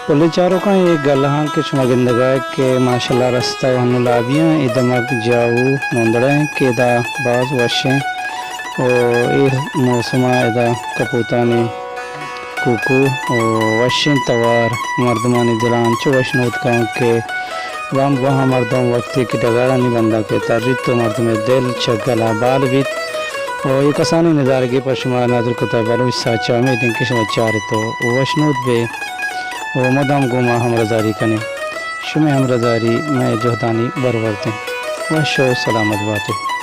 پلیں چاروکاں، اے گلہاں کہ شما گندگا کہ ماشاءاللہ رستہ و ہنو لابیاں، اے دمگ جاؤ نوندڑا ایں کہ ادا باز وشیں و اے موسما ادا کپوتانی کوکو و وشیں توار مردمانی دلاں انچو وشنود کن کہ بامگوہاں مردم وقتے کہ ڈگارانی بنداں کہ تریت و مردمے دل چہ گلا بال بیت و اے کسانیں ندارگے پر شما نادر کتا۔ بلوچ ساچ ء امید انت کہ شما چارت و وشنود بے و مدام گوں ما ہمراہداری کنے۔ شمے ہمراہداری مئے جہدانی برورد انت۔ وش و سلامت باتے۔